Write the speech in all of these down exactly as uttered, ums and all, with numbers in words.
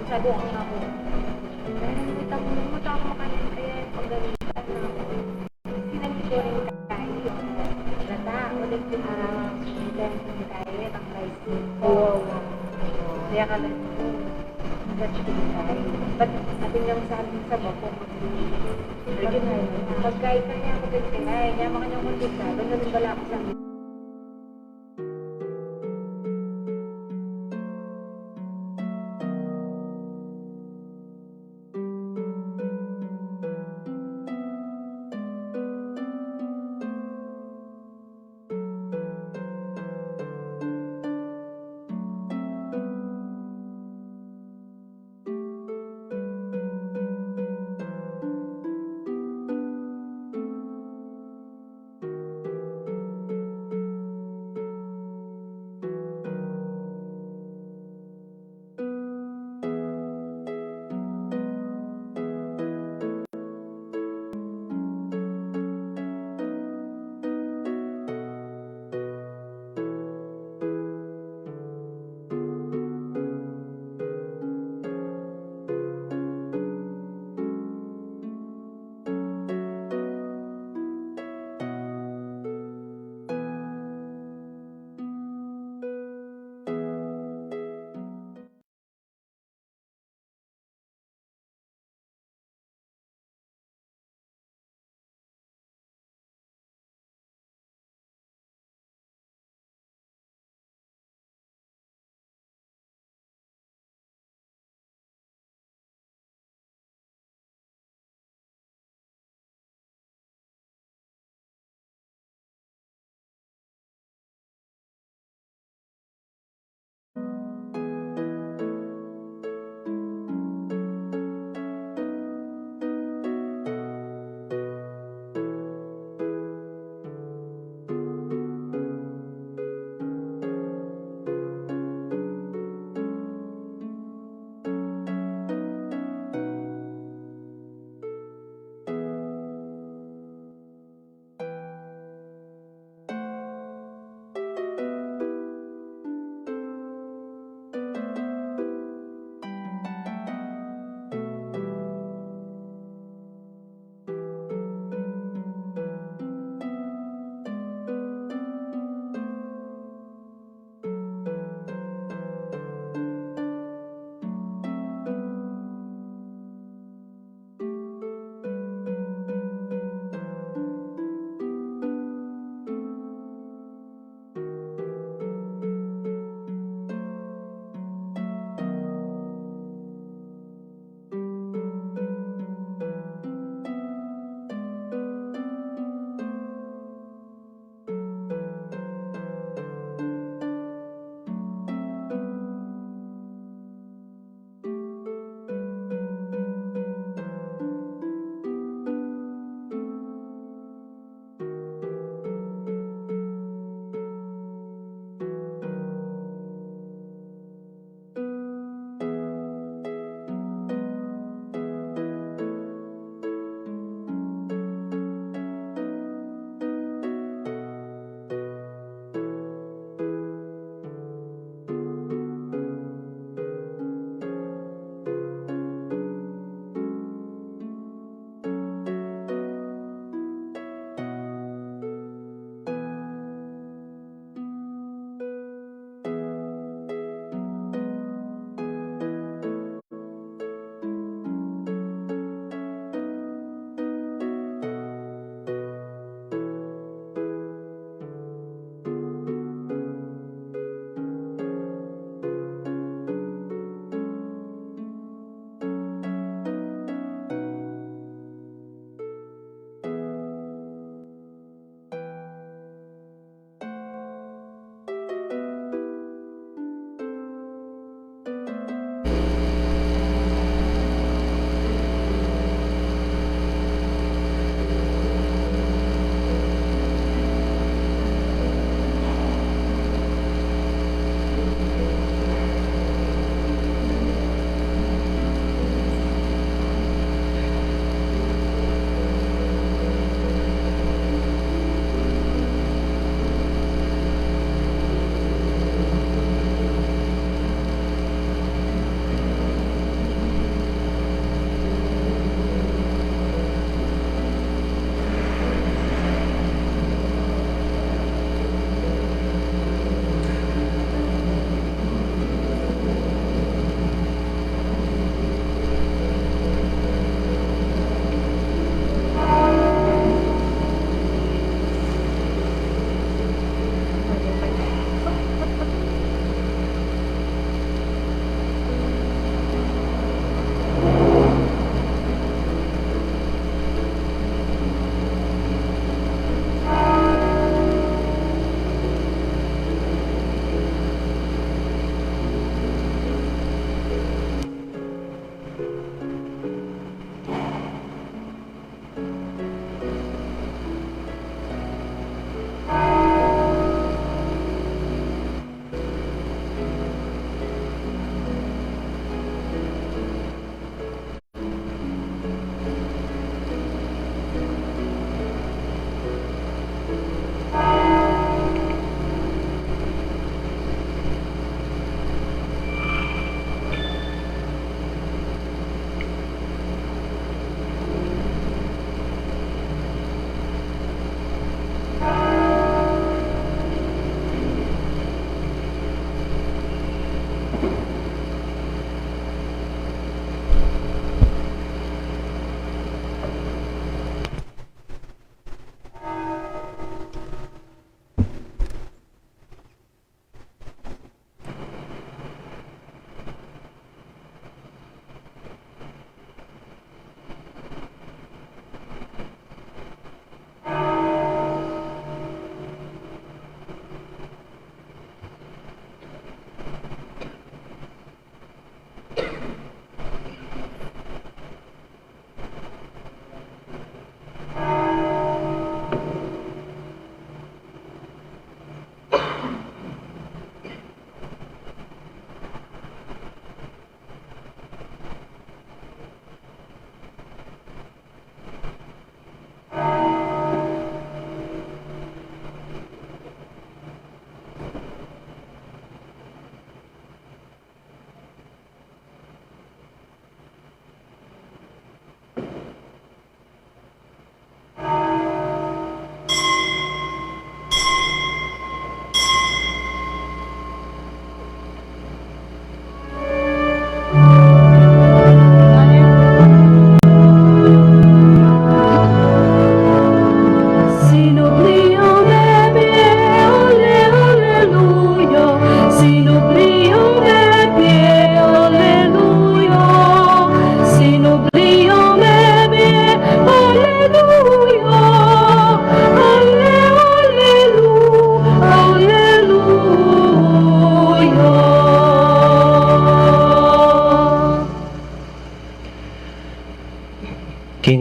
Sabi ko nga po, "Ay, may tabo mo, tsaka kumakain kaya pag ganito, ano?" Sinali ko rin tayo. Gata, ulit yung, ah, yung tayo, ang rice cake. Oo. Kaya ka lang, "Hmm, that's good tayo." But, sabi nga sa amin sa bako, "Magkain ka niya ako, pagkain. Niya, makanya ko dito. Ganun bala ako sa amin."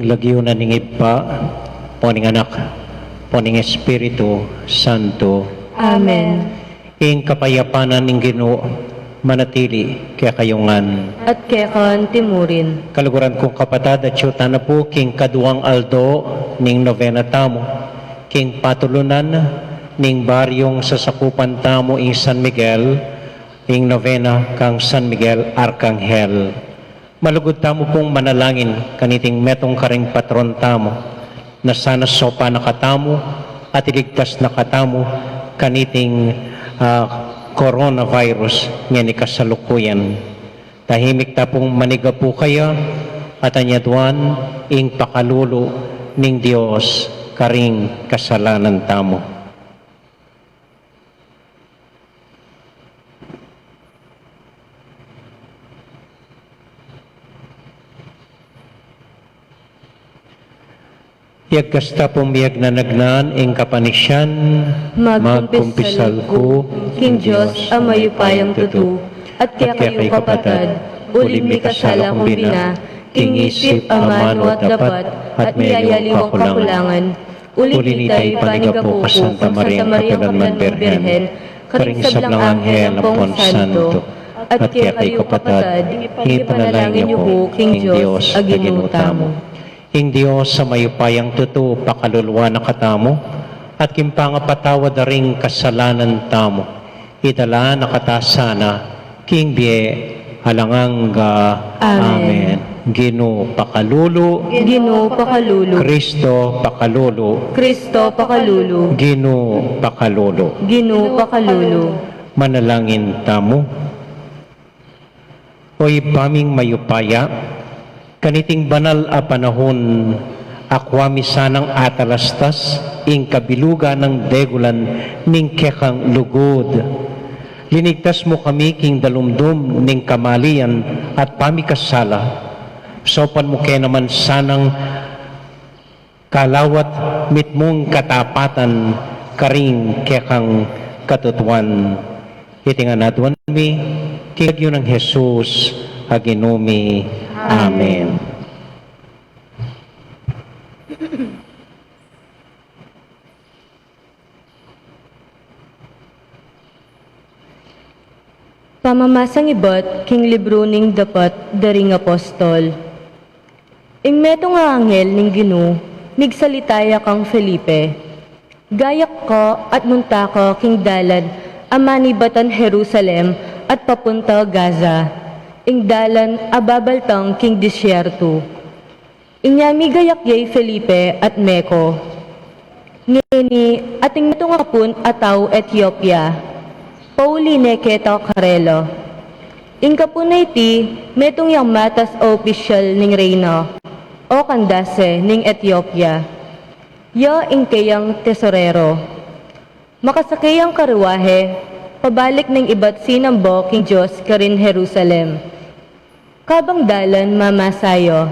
Lagyu na ning Ibpa, ampo ning Anak, ampo ning Espiritu Santo. Amen. Ing kapayapan na ning Ginu manatili kekayu ngan. At keka antimurin. Kaluguran kung kapatad, atyu tana pu king kaduang aldo ning novena tamu, king patulunan ning baryung sasakupan tamu ing San Miguel, ing novena kang San Miguel Arkanghel. Malugud tamu pung manalangin kaniting metung karing patron tamu, na sana saupan na katamu at iligtas na katamu kaniting, ah, coronavirus ngeni kasalukuyan. Tahimik ta pung manigapu kaya at anyaduan ing pakalulu ning Dios karing kasalanan tamu. Yagkasta pung miyagnanagnan ing kapanisian, magkumpisal ku king Dios a mayupayang tutu, at kekayu kapatad, uling mikasala kung bina, king isip, amanu at dapat, at miyayaliwang kakulangan. Uli nita, ipanyawad ku kang Santa Maria, kapilan man Birhen, karing sablang anghel ampon santo, at kekayu kapatad, ipanalangin yu ku king Dios a Ginu tamu. Ing Dios a mayupayang tutu pakaluluan na katamu, at king pangapatawad da ring kasalanan tamu, idala na kata sana king bie alang angga. Amen. Amen. Ginu pakalulu. Ginu pakalulu. Kristo pakalulu. Kristo pakalulu. Ginu pakalulu. Ginu pakalulu. Manalangin tamu. O Ibpa ming mayupaya, kaniting banal a panahun, akua mi sanang atalastas ing kabilugan nang degulan ning kekang lugud. Linigtas mu kami king dalumdum ning kamalian at pamikasala. Saupan mu ke naman sanang kalawat mitmung katapatan karing kekang katutuan. Iti ngan aduan mi king lagyu nang Jesus a Ginu mi. Amen. Amen. Pamamasang ibat king libru ning Dapat da ring Apostol. Ing metung a anghel ning Ginu migsalita ya kang Felipe, "Gayak ka at munta ka king dalan a manibatan Jerusalem at papunta Gaza, ing dalan a babaltang king disyertu." Inya migayak ya i Felipe at meko. Ngeni, ating metung a kapun a tau Etiopia, pauli ne keta karela. Ing kapun a iti, metung yang matas a opisyal ning reyna, o Candace ning Etiopia. Ya ing keyang tesorero. Makasake yang karuahe, pabalik neng ibat sinamba king Dios karin Jerusalem. Kabang dalan mamasa ya,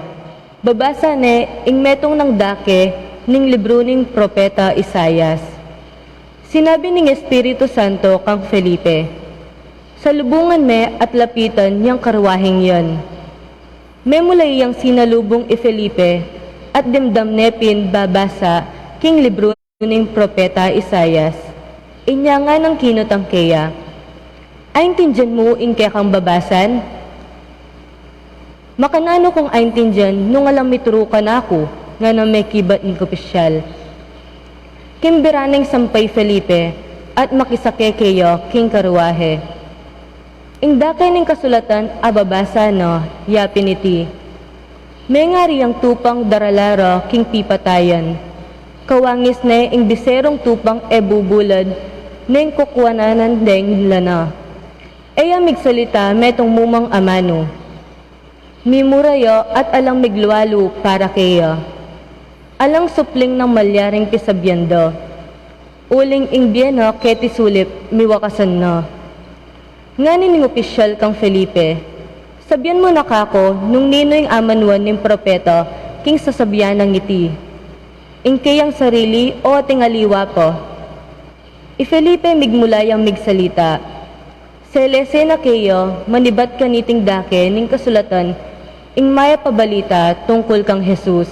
babasa ne ing metung nang dake ning libru ning propeta Isaias. Sinabi ning Espiritu Santo kang Felipe, "Salubungan me at lapitan yang karuaheng yan." Memula yang sinalubung i Felipe at dimdam ne pin babasa king libru ning propeta Isaias. Inya nganang kinutang keya, "Aintindian mu ing kekang babasan?" "Makananu kung aintindian nung alang mituru kanaku?" nganang mekibat ning opisyal. Kimbira neng sampay Felipe at makisake keya king karuahe. Ing dake ning kasulatan a babasa na, yapin iti, "Mengari yang tupang darala ra king pipatayan. Kawangis ne ing biserung tupang e bubulad neng kukuananan deng lana. E ya migsalita metung mumang amanu. Mimura ya at alang miglualu para keya. Alang supling nang malyaring pisabian da. Uling ing bie na keti sulip miwakasan na." Ngani ning opisyal kang Felipe, "Sabian mu na kaku nung ninu ing amanuan ning propeta king sasabian nang iti. Ing keyang sarili o ating aliwa pa?" I Felipe migmula yang migsalita. Selese na keya manibat kaniting dake ning kasulatan ing mayap a balita tungkul kang Jesus.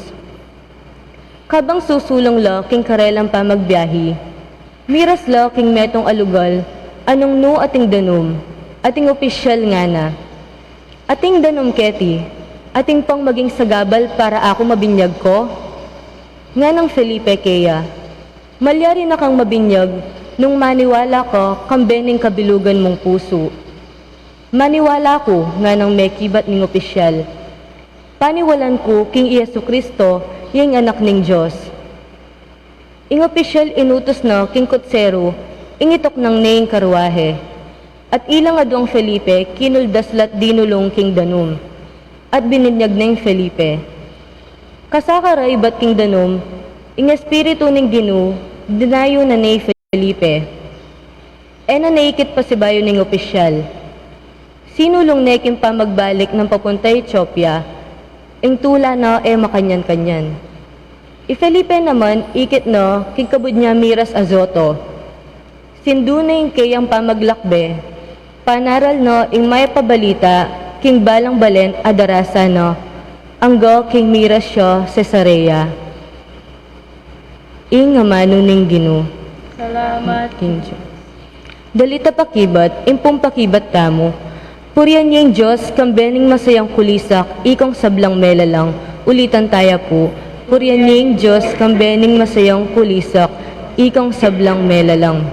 Kabang susulung la king karelang pamagbiahi, miras la king metung a lugal a nung nu ating danum, ating opisyal ngana, "Ating danum keti, atin pang maging sagabal para aku mabinyag ko?" Nganang Felipe keya, "Malyari na kang mabinyag nung maniwala ka kambe ning kabilugan mung pusu." "Maniwala ku," nganang mekibat ning opisyal. "Paniwalan ku king i Jesucristo ya ing Anak ning Dios." Ing opisyal inutus na king kutseru ing ituknang ne ing karuahe, at ilang aduang Felipe kinuldas la't dinulung king danum, at bininyag ne ing Felipe. Kasakara ibat king danum, ing Espiritu ning Ginu dinayu na ne i Felipe. E na ne ikit pasibayu ning opisyal. Sinulung ne king pamagbalik nang papunta Etiopia, ing tula na e makanyan-kanyan. I Felipe naman ikit na king kabud na miras Azoto. Sindu na ing keyang pamaglakbe, panaral na ing mayap a balita king balang balen a darasan na, angga king miras ya Cesarea. Ing amanu ning Ginu. Salamat king Dios. Dalit a pakibat, ing pung pakibat tamu. Purian ya ing Dios kambe ning masayang kulisak, ikong sablang melalang. Ulitan taya pu. Purian ya ing Dios kambe ning masayang kulisak, ikong sablang melalang.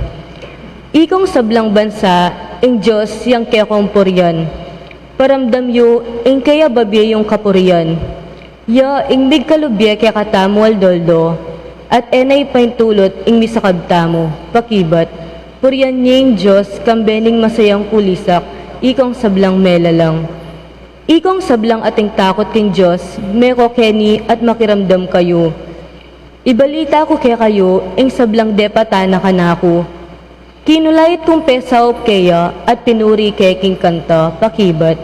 Ikong sablang bansa, ing Dios yang kekong purian. Paramdam yu ing keya babie yung kapurian. Ya ing migkalub ye kekatamu aldo-aldo, at e na ipaintulut ing misakab tamu. Pakibat, purian ye ing Dios kambe ning masayang kulisak, ikong sablang melalang. Ikong sablang ating takut king Dios, meko keni at makiramdam kayu. Ibalita ku kekayu ing sablang depatan na kanaku. Kinulait kung pesaup keya at pinuri ke king kanta. Pakibat,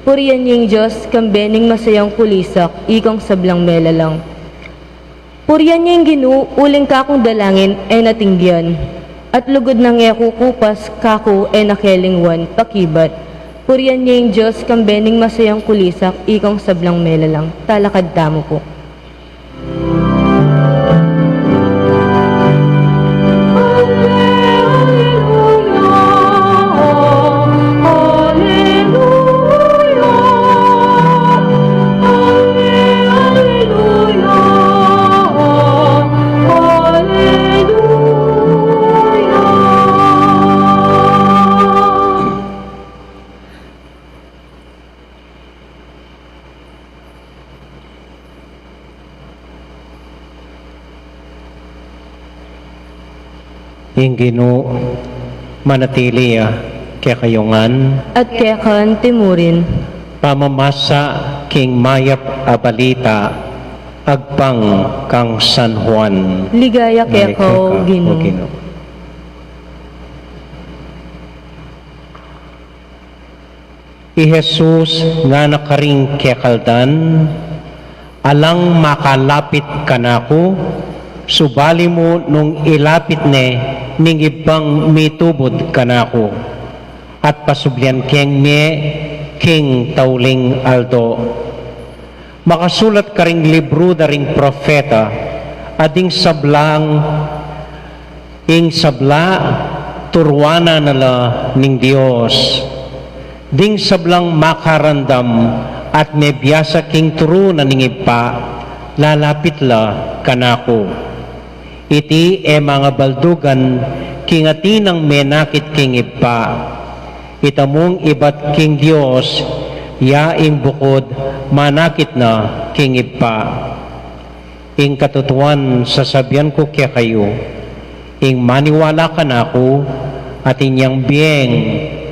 purian ye ing Dios kambe ning masayang kulisak, ikong sablang melalang. Purian ye ing Ginu uling kakung dalangin e na tinggian, at lugud nang e kukupas kaku e na kelingwan. Pakibat, purian ye ing Dios kambe ning masayang kulisak, ikong sablang melalang. Talakad tamu pu. Ing Ginu manatili ya kekayu ngan. At keka naman murin. Pamamasa king mayap a balita agpang kang San Juan. Ligaya keka, O Ginu. I Jesus ngana karing kekaldan, "Alang makalapit kanaku, subali mu nung ilapit ne ning ibpang mitubud kanaku, at pasublian keng mie king tauling aldo." Makasulat karing libru da ring propeta, a ding sablang, ing sabla, turuanan na la ning Dios. Ding sablang makarandam at mebiasa king turu na ning Ibpa, lalapit la kanaku. Iti e mangabaldugan king atin nang menakit king Ibpa. Itamung ibat king Dios, ya ing bukud manakit na king Ibpa. Ing katutuan sasabian ku kekayu, ing maniwala kanaku, atin yang bieng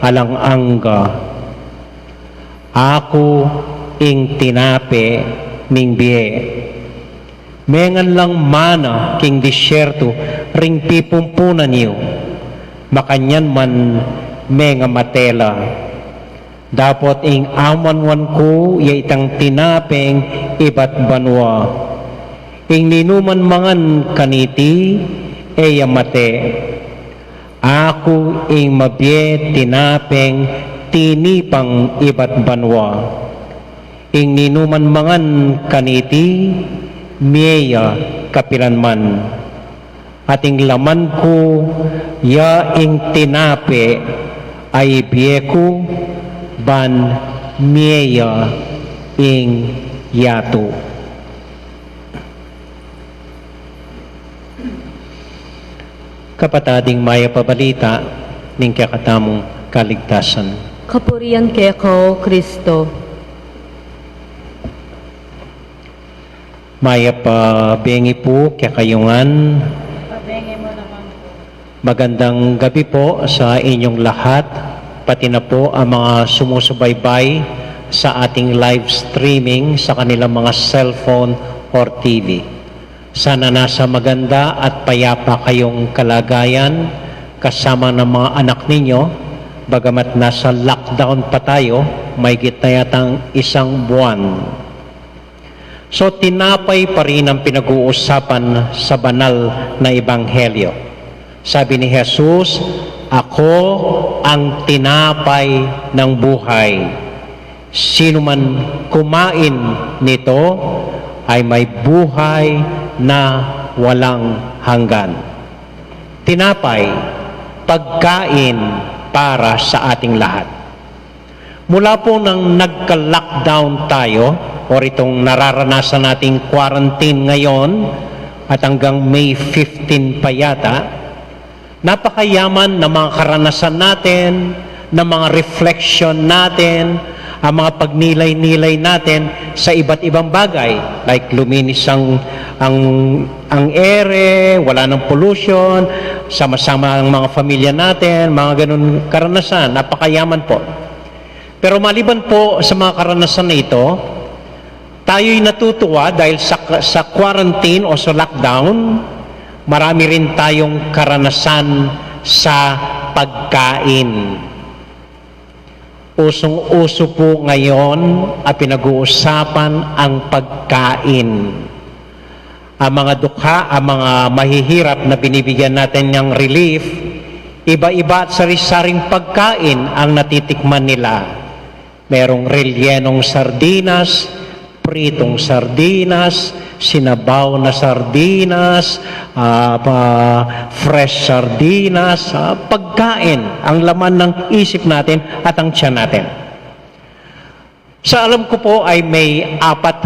alang angga. Aku ing tinape ning bie. Mengan lang mana king disyerto ring pipumpunan yu, makanyan man mengamate la. Dapot ing amanuan ku ya itang tinapeng ibat banua. Ing ninuman mangan kaniti, e ya mate. Aku ing mabie tinapeng tinipang ibat banua. Ing ninuman mangan kaniti, mie ya kapilan man. At ing laman ku ya ing tinape a ibie ku ban mie ya ing yatu. Kapatad, ing mayap a balita ning kekatamung kaligtasan. Kapurian keka, O Kristo. Mayap a bengi pu kekayu ngan. Magandang gabi po sa inyong lahat, pati na po ang mga sumusubaybay sa ating live streaming sa kanilang mga cellphone or T V. Sana nasa maganda at payapa kayong kalagayan kasama ng mga anak ninyo, bagamat nasa lockdown pa tayo, mahigit na yatang isang buwan. So, tinapay pa rin ang pinag-uusapan sa banal na ebanghelyo. Sabi ni Jesus, "Ako ang tinapay ng buhay. Sino man kumain nito ay may buhay na walang hanggan." Tinapay, pagkain para sa ating lahat. Mula po nang nagka-lockdown tayo, or itong nararanasan nating quarantine ngayon, at hanggang May fifteen pa yata, napakayaman ng mga karanasan natin, ng mga reflection natin, ang mga pagnilay-nilay natin sa iba't ibang bagay, like luminis ang, ang, ang ere, wala ng pollution, sama-sama ang mga pamilya natin, mga ganun karanasan, napakayaman po. Pero maliban po sa mga karanasan na ito, tayo'y natutuwa dahil sa, sa quarantine o sa lockdown, marami rin tayong karanasan sa pagkain. Usong-uso po ngayon ang pinag-uusapan ang pagkain. Ang mga dukha, ang mga mahihirap na binibigyan natin ng relief, iba-iba at sari-saring pagkain ang natitikman nila. Merong rellenong sardinas, pritong sardinas, sinabaw na sardinas, ah, pa, fresh sardinas, ah, pagkain, ang laman ng isip natin at ang tiyan natin. Sa alam ko po ay may apat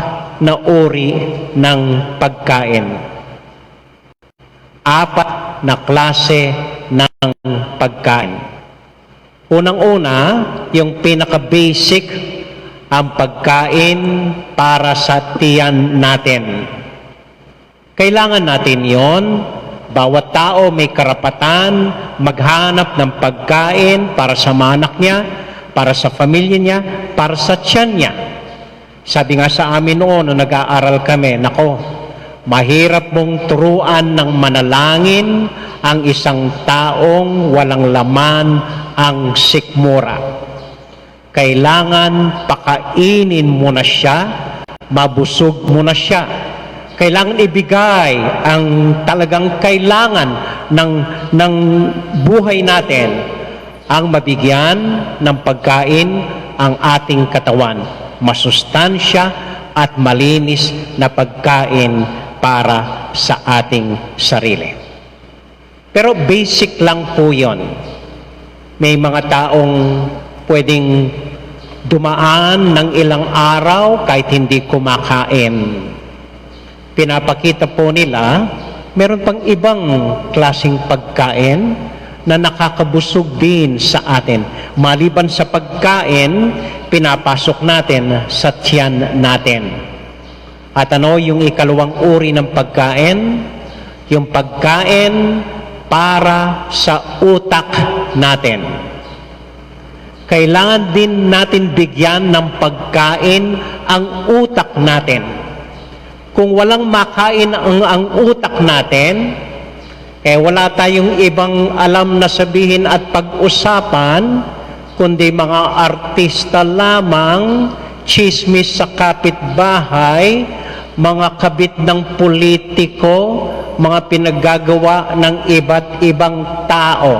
na uri ng pagkain. Apat na klase ng pagkain. Unang-una, yung pinaka-basic, ang pagkain para sa tiyan natin. Kailangan natin yon. Bawat tao may karapatan maghanap ng pagkain para sa mga anak niya, para sa pamilya niya, para sa tiyan niya. Sabi nga sa amin noon, nung nag-aaral kami, "Nako, mahirap mong turuan ng manalangin ang isang taong walang laman ang sikmura. Kailangan pakainin mo na siya, mabusog mo na siya. Kailangan ibigay ang talagang kailangan ng, ng buhay natin." Ang mabigyan ng pagkain ang ating katawan, masustansya at malinis na pagkain para sa ating sarili. Pero basic lang po yon. May mga taong pwedeng dumaan ng ilang araw kahit hindi kumakain. Pinapakita po nila, meron pang ibang klaseng pagkain na nakakabusog din sa atin. Maliban sa pagkain, pinapasok natin sa tiyan natin. At ano yung ikalawang uri ng pagkain? Yung pagkain para sa utak natin. Kailangan din natin bigyan ng pagkain ang utak natin. Kung walang makain ang, ang utak natin, eh, wala tayong ibang alam na sabihin at pag-usapan, kundi mga artista lamang, tsismis sa kapitbahay, mga kabit ng politiko, mga pinaggagawa ng iba't ibang tao.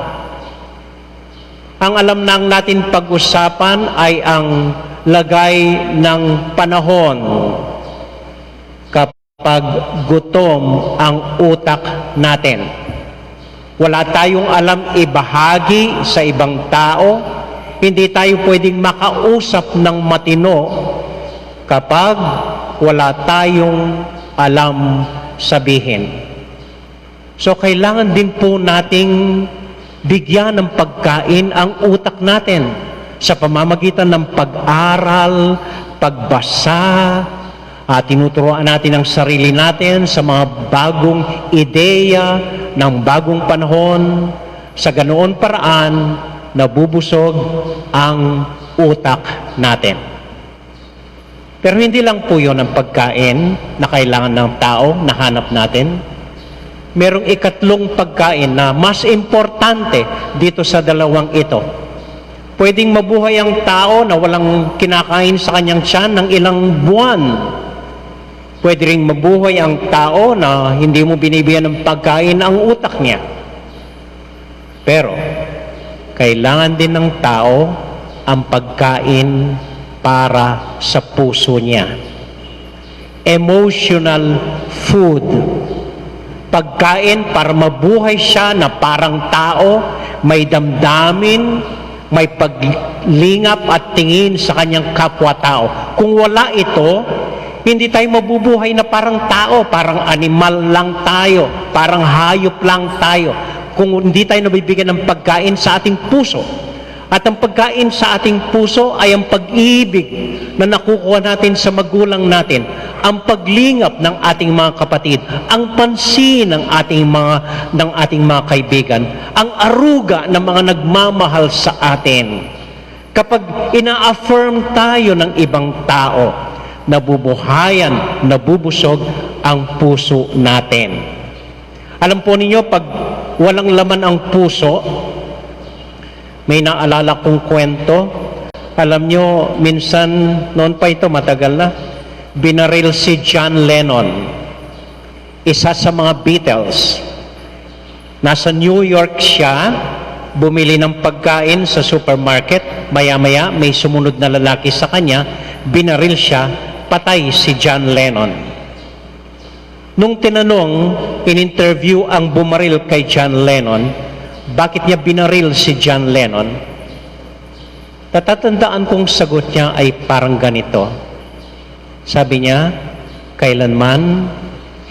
Ang alam lang natin pag-usapan ay ang lagay ng panahon. Kap- pag gutom ang utak natin. Wala tayong alam ibahagi sa ibang tao, hindi tayo pwedeng makausap ng matino kapag wala tayong alam sabihin. So, kailangan din po nating bigyan ng pagkain ang utak natin sa pamamagitan ng pag-aral, pagbasa, at tinuturuan natin ang sarili natin sa mga bagong ideya ng bagong panahon. Sa ganoon paraan, nabubusog ang utak natin. Pero hindi lang po yun ang pagkain na kailangan ng tao na hanap natin. Merong ikatlong pagkain na mas importante dito sa dalawang ito. Pwedeng mabuhay ang tao na walang kinakain sa kanyang tiyan ng ilang buwan. Pwede ring mabuhay ang tao na hindi mo binibigyan ng pagkain ang utak niya. Pero, kailangan din ng tao ang pagkain para sa puso niya. Emotional food. Pagkain para mabuhay siya na parang tao, may damdamin, may paglingap at tingin sa kanyang kapwa-tao. Kung wala ito, hindi tayo mabubuhay na parang tao, parang animal lang tayo, parang hayop lang tayo. Kung hindi tayo nabibigyan ng pagkain sa ating puso. At ang pagkain sa ating puso ay ang pag-ibig na nakukuha natin sa magulang natin, ang paglingap ng ating mga kapatid, ang pansin ng ating mga, ng ating mga kaibigan, ang aruga ng mga nagmamahal sa atin. Kapag ina-affirm tayo ng ibang tao, nabubuhayan, nabubusog ang puso natin. Alam po ninyo, pag walang laman ang puso, may naalala kong kwento. Alam nyo, minsan, noon pa ito, matagal na, binaril si John Lennon, isa sa mga Beatles. Nasa New York siya, bumili ng pagkain sa supermarket. Maya-maya, may sumunod na lalaki sa kanya, binaril siya, patay si John Lennon. Nung tinanong, in-interview ang bumaril kay John Lennon, bakit niya binaril si John Lennon? Natatandaan kong sagot niya ay parang ganito. Sabi niya, "Kailanman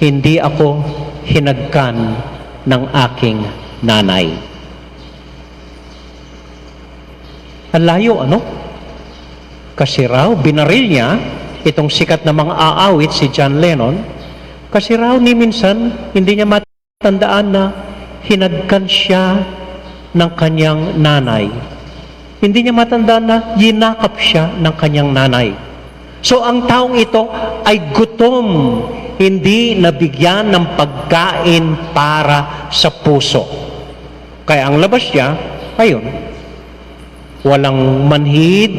hindi ako hinagkan ng aking nanay." Ang layo, ano? Kasi raw, binaril niya itong sikat na mang-aawit, si John Lennon. Kasi raw, ni minsan, hindi niya matandaan na hinagkan siya ng kanyang nanay. Hindi niya matandaan na yinakap siya ng kanyang nanay. So, ang taong ito ay gutom, hindi nabigyan ng pagkain para sa puso. Kaya ang labas niya, ayun, walang manhid,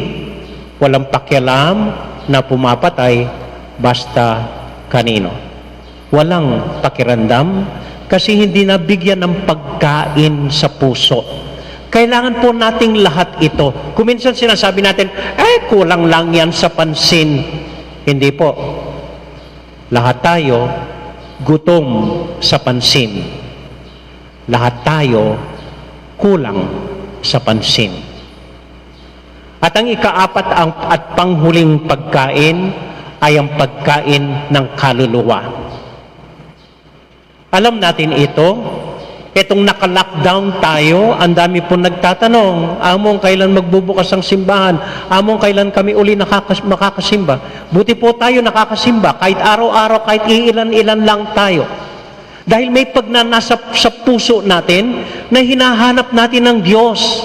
walang pakialam na pumapatay basta kanino. Walang pakiramdam kasi hindi nabigyan ng pagkain sa puso. Kailangan po nating lahat ito. Kung minsan sinasabi natin, "Eh, kulang lang yan sa pansin." Hindi po. Lahat tayo gutom sa pansin. Lahat tayo kulang sa pansin. At ang ikaapat ang, at panghuling pagkain ay ang pagkain ng kaluluwa. Alam natin ito, itong naka-lockdown tayo, ang dami pong nagtatanong, "Among kailan magbubukas ang simbahan? Among kailan kami uli nakakas-, makakasimba?" Buti po tayo nakakasimba, kahit araw-araw, kahit iilan-ilan lang tayo. Dahil may pagnanasa sa puso natin na hinahanap natin ang Diyos.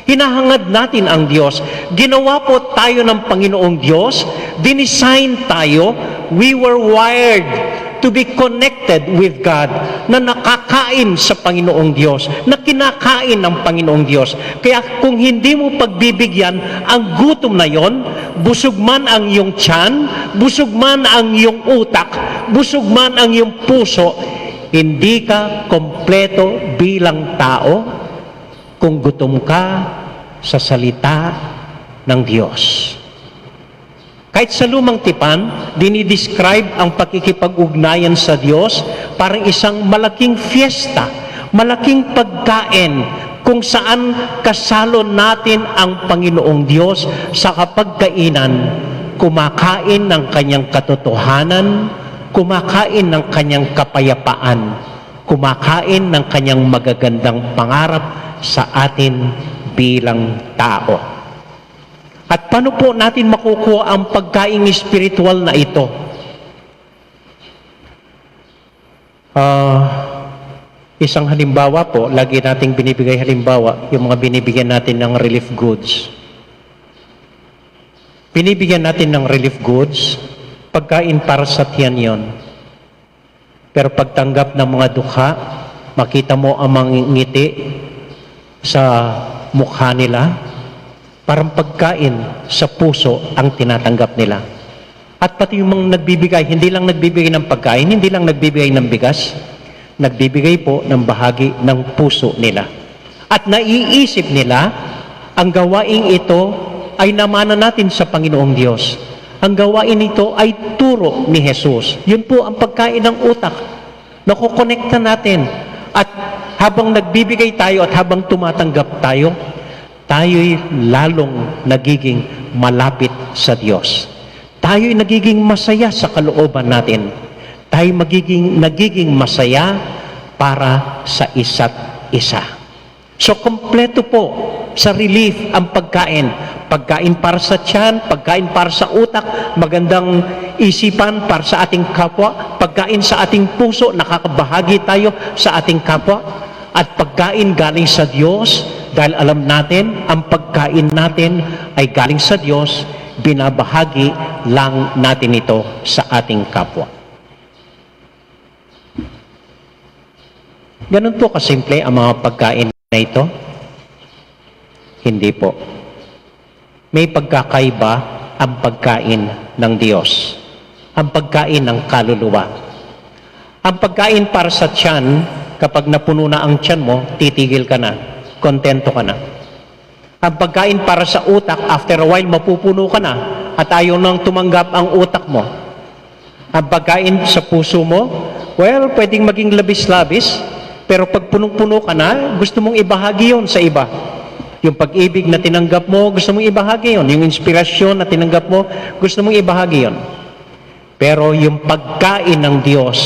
Hinahangad natin ang Diyos. Ginawa po tayo ng Panginoong Diyos. Dinesign tayo. We were wired to be connected with God, na nakakain sa Panginoong Diyos, na kinakain ng Panginoong Diyos. Kaya kung hindi mo pagbibigyan ang gutom na yon, busog man ang iyong tiyan, busog man ang iyong utak, busog man ang iyong puso, hindi ka kompleto bilang tao kung gutom ka sa salita ng Diyos. Kahit sa Lumang Tipan, dinidescribe ang pakikipag-ugnayan sa Diyos parang isang malaking fiesta, malaking pagkain kung saan kasalo natin ang Panginoong Diyos sa kapagkainan, kumakain ng kanyang katotohanan, kumakain ng kanyang kapayapaan, kumakain ng kanyang magagandang pangarap sa atin bilang tao. At paano po natin makukuha ang pagkaing espiritual na ito? Ah, isang halimbawa po, lagi nating binibigay halimbawa, yung mga binibigyan natin ng relief goods. Binibigyan natin ng relief goods, pagkain para sa tiyan yon. Pero pagtanggap ng mga dukha, makita mo ang mga ngiti sa mukha nila, parang pagkain sa puso ang tinatanggap nila. At pati yung mga nagbibigay, hindi lang nagbibigay ng pagkain, hindi lang nagbibigay ng bigas, nagbibigay po ng bahagi ng puso nila. At naiisip nila, ang gawaing ito ay namana natin sa Panginoong Diyos. Ang gawain ito ay turo ni Jesus. Yun po ang pagkain ng utak. Nakokonekta natin. At habang nagbibigay tayo at habang tumatanggap tayo, tayo'y lalong nagiging malapit sa Diyos. Tayo'y nagiging masaya sa kalooban natin. Tayo magiging, nagiging masaya para sa isa't isa. So, kompleto po sa relief ang pagkain. Pagkain para sa tiyan, pagkain para sa utak, magandang isipan para sa ating kapwa, pagkain sa ating puso, nakakabahagi tayo sa ating kapwa, at pagkain galing sa Diyos, dahil alam natin, ang pagkain natin ay galing sa Diyos, binabahagi lang natin ito sa ating kapwa. Ganun po kasimple ang mga pagkain na ito? Hindi po. May pagkakaiba ang pagkain ng Diyos, ang pagkain ng kaluluwa. Ang pagkain para sa tiyan, kapag napuno na ang tiyan mo, titigil ka na, kontento ka na. Ang pagkain para sa utak, after a while, mapupuno ka na at ayaw nang tumanggap ang utak mo. Ang pagkain sa puso mo, well, pwedeng maging labis-labis, pero pag punong-puno ka na, gusto mong ibahagi yon sa iba. Yung pag-ibig na tinanggap mo, gusto mong ibahagi yon. Yung inspirasyon na tinanggap mo, gusto mong ibahagi yon. Pero yung pagkain ng Diyos,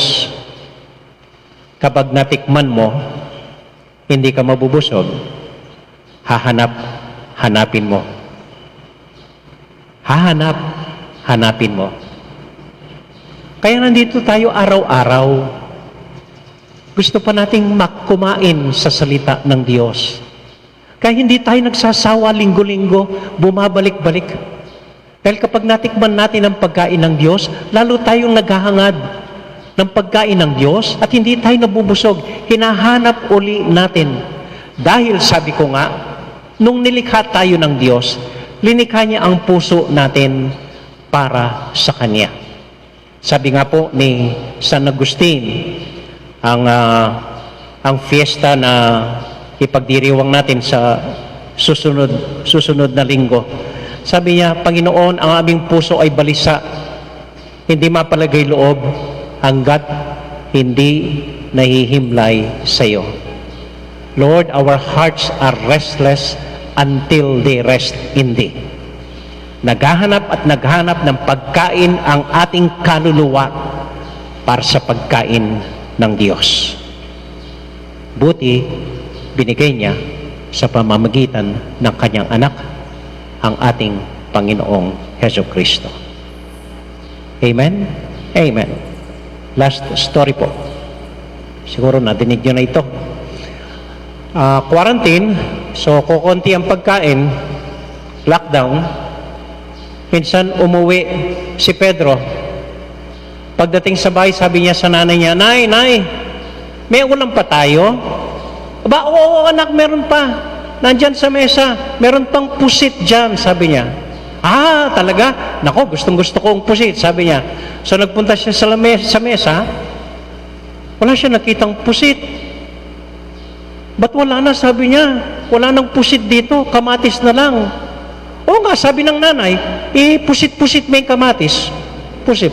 kapag natikman mo, hindi ka mabubusog. Hahanap, hanapin mo. Hahanap, hanapin mo. Kaya nandito tayo araw-araw. Gusto pa nating mak-, kumain sa salita ng Diyos. Kaya hindi tayo nagsasawa linggo-linggo, bumabalik-balik. Dahil kapag natikman natin ang pagkain ng Diyos, lalo tayong naghahangad ng pagkain ng Diyos at hindi tayo nabubusog. Hinahanap uli natin. Dahil sabi ko nga, nung nilikha tayo ng Diyos, linikha niya ang puso natin para sa Kanya. Sabi nga po ni San Agustin, ang, ah, ang fiesta na ipagdiriwang natin sa susunod, susunod na linggo. Sabi niya, "Panginoon, ang aming puso ay balisa, hindi mapalagay loob hanggat hindi nahihimlay sa iyo." Lord, our hearts are restless until they rest in Thee. Naghahanap at naghahanap ng pagkain ang ating kaluluwa para sa pagkain ng Diyos. Buti, binigay niya sa pamamagitan ng kanyang anak, ang ating Panginoong Heso Kristo. Amen? Amen. Last story po. Siguro nadinig nyo na ito. Ah, quarantine, so kukonti ang pagkain, lockdown. Minsan umuwi si Pedro. Pagdating sa bahay, sabi niya sa nanay niya, "Nay, Nay, may ulam pa tayo?" "Aba, oo, anak, meron pa. Nandyan sa mesa, meron pang pusit dyan," sabi niya. "Ah, talaga? Nako, gustong gusto ko ang pusit," sabi niya. So nagpunta siya sa, lame- sa mesa, wala siya nakitang pusit. "Ba't wala na?" sabi niya. "Wala nang pusit dito, kamatis na lang." Oo nga, sabi ng nanay, ipusit-pusit mu ing kamatis. Pusit.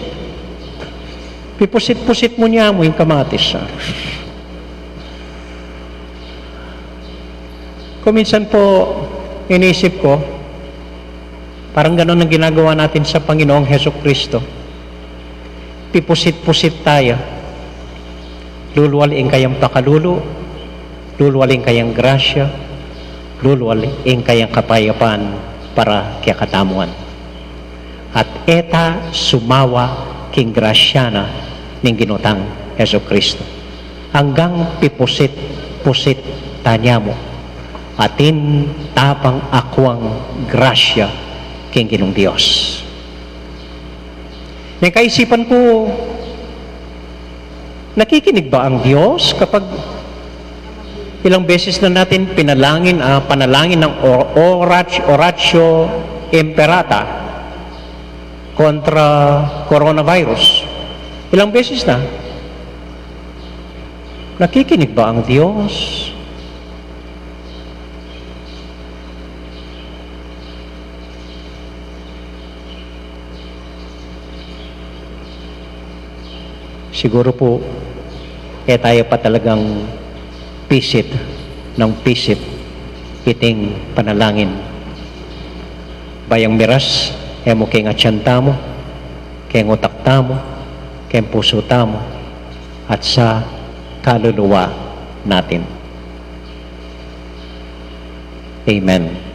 Pipusit-pusit mu niya mu ing kamatis, ah. Kung minsan po, inisip ko, parang ganon ang ginagawa natin sa Panginoong Heso Kristo. Pipusit-pusit taya. Lulual ing kayang pakalulu, lulual ing kayang grasya, lulual ing kayang kapayapan para kekatamu ngan. At e ta sumawa king grasya na ning Ginu tang Hesu Kristo. Anggang pipusit-pusit tanya mu, atin ta pang akuang grasya king Ginung Dios. Ning kaisipan ku, nakikinig ba ang Dios kapag ilang beses na natin pinalangin, ah, panalangin ng or-, orat-, Oratio Imperata kontra coronavirus? Ilang beses na? Nakikinig ba ang Dios? Siguro po, e taya pa talagang pisit ng pisit iting panalangin. Bayang miras, e mu keng atyan tamu, keng utak tamu, keng pusu tamu, at sa kaluluwa natin. Amen.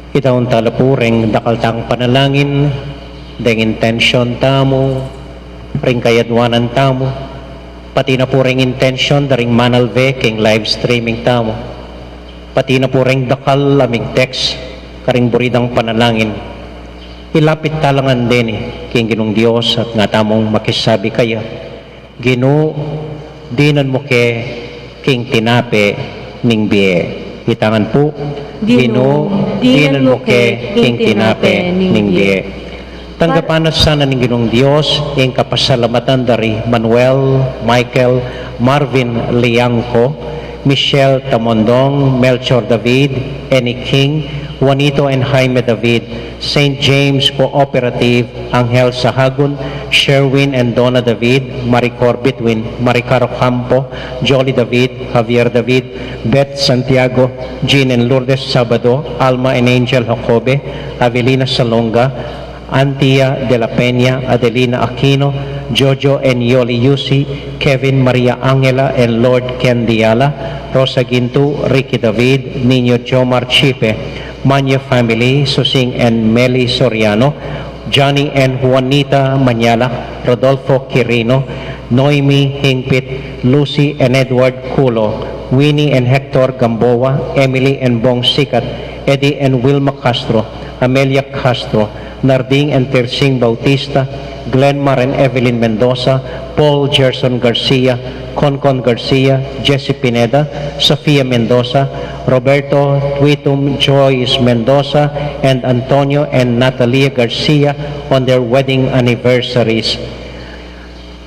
Itaun tala pu ring dakal tang panalangin, deng intensyon tamu, ring kayadwanan tamu, pati na pu ring intensyon da ring manalve king live streaming tamu, pati na pu ring dakal a mig-text karing buri dang panalangin. Ilapit tala ngan deni king Ginung Dios at nga tamung makisabi kaya, Ginu, dinan mu ke king tinape ning bie. Itangan pu, Ginu, dinan mu ke king tinape ning bie. Tanggapan na sana ning Ginung Dios ing kapasalamatan da ri Manuel, Michael, Marvin Liangco, Michelle Tamondong, Melchor David, Annie King, Juanito and Jaime David, Saint James Cooperative, Angel Sahagun, Sherwin and Donna David, Maricor Bitwin, Maricar Ocampo, Jolly David, Javier David, Beth Santiago, Jean and Lourdes Sabado, Alma and Angel Jacobe, Avelina Salonga, Antia de la Peña, Adelina Aquino, Jojo and Yoli Yusi, Kevin Maria Angela and Lord Ken Diala, Rosa Gintu, Ricky David, Niño Jomar Chipe, Manya family, Susing and Meli Soriano, Johnny and Juanita Mañala, Rodolfo Quirino, Noemi Hingpit, Lucy and Edward Culo, Winnie and Hector Gamboa, Emily and Bong Sikat, Eddie and Wilma Castro, Amelia Castro, Narding and Tersing Bautista, Glenmar and Evelyn Mendoza, Paul Gerson Garcia, Concon Garcia, Jesse Pineda, Sofia Mendoza, Roberto Twitum Joyce Mendoza, and Antonio and Natalia Garcia on their wedding anniversaries.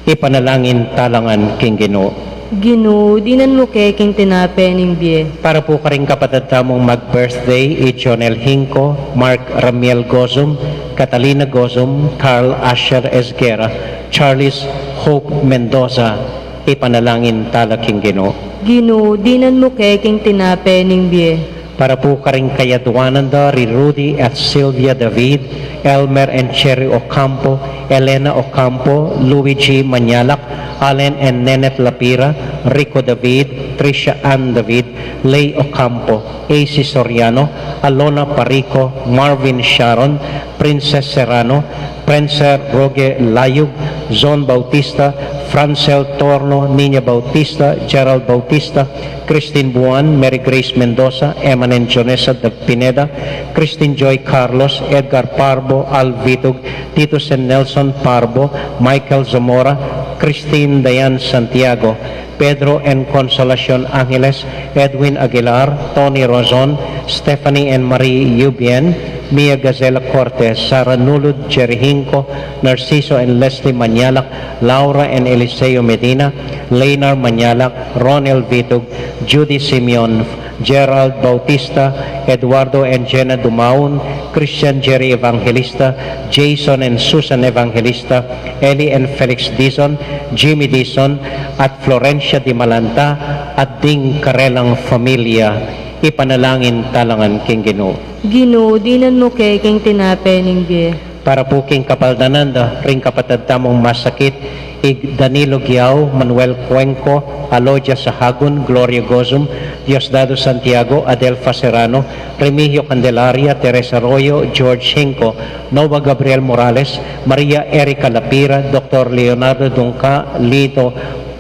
Ipanalangin tala ngan king Ginu. Ginu, dinan mu ke king tinape ning bie. Para pu karing kapatad tamung mag-birthday, i Jonel Hinco, Mark Ramiel Gozum, Catalina Gozum, Carl Asher Esguerra, Charles Hope Mendoza, ipanalangin tala king Ginu. Ginu, dinan mu ke king tinape ning bie. Para pu karing kayadwanan da ri Rudy at Sylvia David, Elmer and Cherry Ocampo, Elena Ocampo, Luigi Mañalac, Allen and Neneth Lapira, Rico David, Trisha Ann David, Lay Ocampo, A C Soriano, Alona Parico, Marvin Sharon, Princess Serrano, Prince Roque Layug, Zon Bautista, Francel Torno, Nina Bautista, Gerald Bautista, Christine Buan, Mary Grace Mendoza, Eman and Jonesa de Pineda, Christine Joy Carlos, Edgar Parbo, Al Vitug, Titus and Nelson Parbo, Michael Zamora, Christine Dayan Santiago, Pedro and Consolacion Angeles, Edwin Aguilar, Tony Rozon, Stephanie and Marie Yubien, Mia Gazela Cortes, Sara Nulud, Jerry Hinco, Narciso and Leslie Mañalac, Laura and Eliseo Medina, Leynar Mañalac, Ronel Vitug, Judy Simeon, Gerald Bautista, Eduardo and Jenna Dumaun, Christian Jerry Evangelista, Jason and Susan Evangelista, Eli and Felix Dizon, Jimmy Dizon, at Florencia Dimalanta, at ding karelang familia. Ipanalangin tala ngan king Ginu. Ginu, dinan mu ke king tinape ning bie. Para pu king kapaldanan da ring kapatad tamung masakit, i Danilo Guiao, Manuel Cuenco, Alodia Sahagun, Gloria Gozum, Diosdado Santiago, Adelfa Serrano, Remigio Candelaria, Teresa Arroyo, George Hinco, Nova Gabriel Morales, Maria Erica Lapira, Doctor Leonardo Dunca, Lito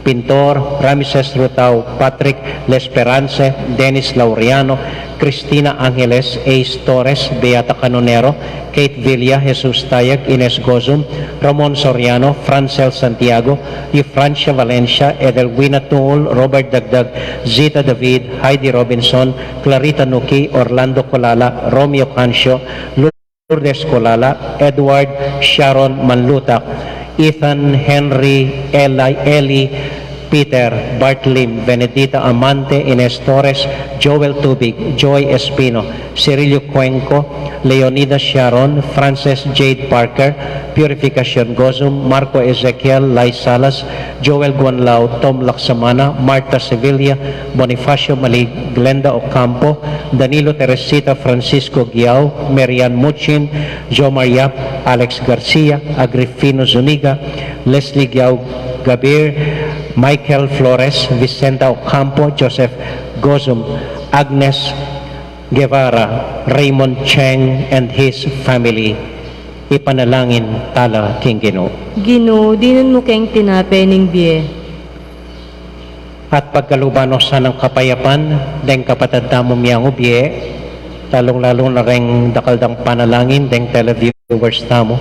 Pintor, Ramses Rutao, Patrick Lesperance, Dennis Laureano, Cristina Angeles, Ace Torres, Beata Canonero, Kate Villa, Jesus Tayag, Ines Gozum, Ramon Soriano, Francel Santiago, Eufrancia Valencia, Edelwina Tungul, Robert Dagdag, Zita David, Heidi Robinson, Clarita Nuki, Orlando Colala, Romeo Cancio, Lourdes Colala, Edward Sharon Manlutak, Ethan Henry, Eli, Eli Peter, Bart Lim, Benedita Amante, Ines Torres, Joel Tubig, Joy Espino, Cirilio Cuenco, Leonida Sharon, Frances Jade Parker, Purificacion Gozum, Marco Ezekiel, Lai Salas, Joel Guanlao, Tom Laksamana, Marta Sevilla, Bonifacio Malig, Glenda Ocampo, Danilo Teresita, Francisco Guiao, Marian Muchin, Jomar Yap, Alex Garcia, Agrifino Zuniga, Leslie Guiao Gabir, Michael Flores, Vicenta Ocampo, Joseph Gozum, Agnes Guevara, Raymond Cheng and his family. Ipanalangin tala king Ginu. Ginu, dinan mu keng tinape ning bie. At pagkaluban no sanang kapayapan deng kapatad tamu miyang ubie, lalung-lalu na reng dakal dang panalangin deng televiewers tamu,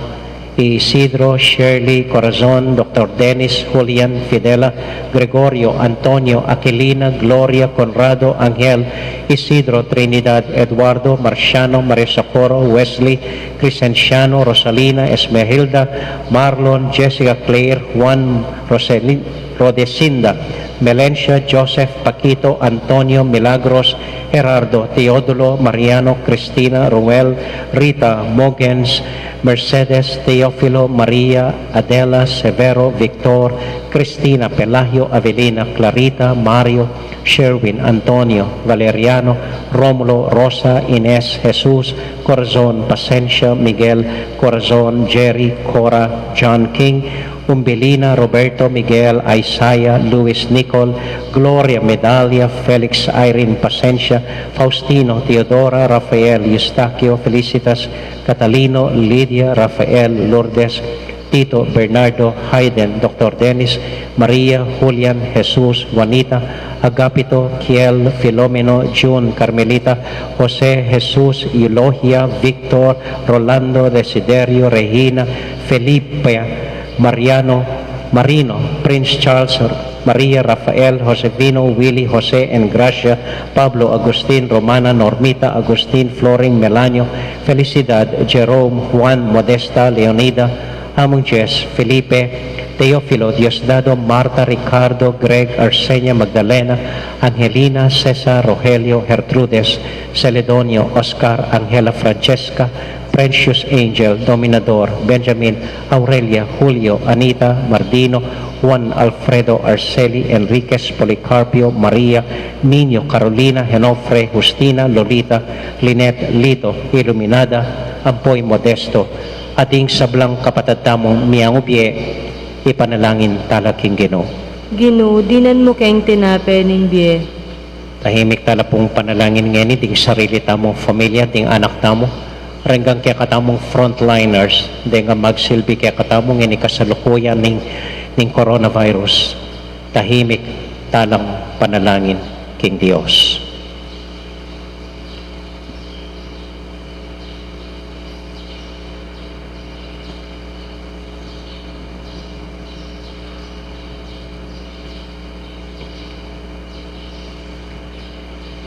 i Isidro, Shirley, Corazon, Doktor Dennis, Julian, Fidela, Gregorio, Antonio, Aquilina, Gloria, Conrado, Angel, Isidro, Trinidad, Eduardo, Marciano, Maria Socorro, Wesley, Crescenciano, Rosalina, Esmeralda, Marlon, Jessica, Claire, Juan, Roseli-, Rodesinda, Melencia, Joseph, Paquito, Antonio, Milagros, Gerardo, Teodulo, Mariano, Cristina, Ruel, Rita, Mogens, Mercedes, Teofilo, Maria, Adela, Severo, Victor, Cristina, Pelagio, Avelina, Clarita, Mario, Sherwin, Antonio, Valeriano, Romulo, Rosa, Ines, Jesus, Corazon, Pasensia, Miguel, Corazon, Jerry, Cora, John King, Umbelina, Roberto, Miguel, Isaiah, Luis, Nicole, Gloria, Medalia, Felix, Irene, Pasensia, Faustino, Teodora, Rafael, Eustaquio, Felicitas, Catalino, Lydia, Rafael, Lourdes, Tito, Bernardo, Hayden, Doktor Dennis, Maria, Julian, Jesus, Juanita, Agapito, Kiel, Filomeno, June, Carmelita, Jose, Jesus, Eulogia, Victor, Rolando, Desiderio, Regina, Felipe, Mariano, Marino, Prince Charles, Maria, Rafael, Josefino, Willy, Jose, and Gracia, Pablo, Agustin, Romana, Normita, Agustin, Florin, Melanio, Felicidad, Jerome, Juan, Modesta, Leonida, Among Jess, Felipe, Teofilo, Diosdado, Marta, Ricardo, Greg, Arsenia, Magdalena, Angelina, Cesar, Rogelio, Gertrudes, Celedonio, Oscar, Angela, Francesca, Precious Angel, Dominador, Benjamin, Aurelia, Julio, Anita, Mardino, Juan, Alfredo, Arceli, Enriquez, Policarpio, Maria, Niño, Carolina, Henofre, Justina, Lolita, Lynette, Lito, Iluminada, ampo i Modesto, at ding sablang kapatad tamung miyang ubie, ipanalangin tala king Ginu. Ginu, dinan mu keng tinape ning bie. Tahimik tala pung panalangin ngeni ding sarili tamung familia, ding anak tamu, renggang kekatamung frontliners, deng magsilbi kekatamu ngeni kasalukuyan ning, ning coronavirus. Tahimik talang panalangin king Dios.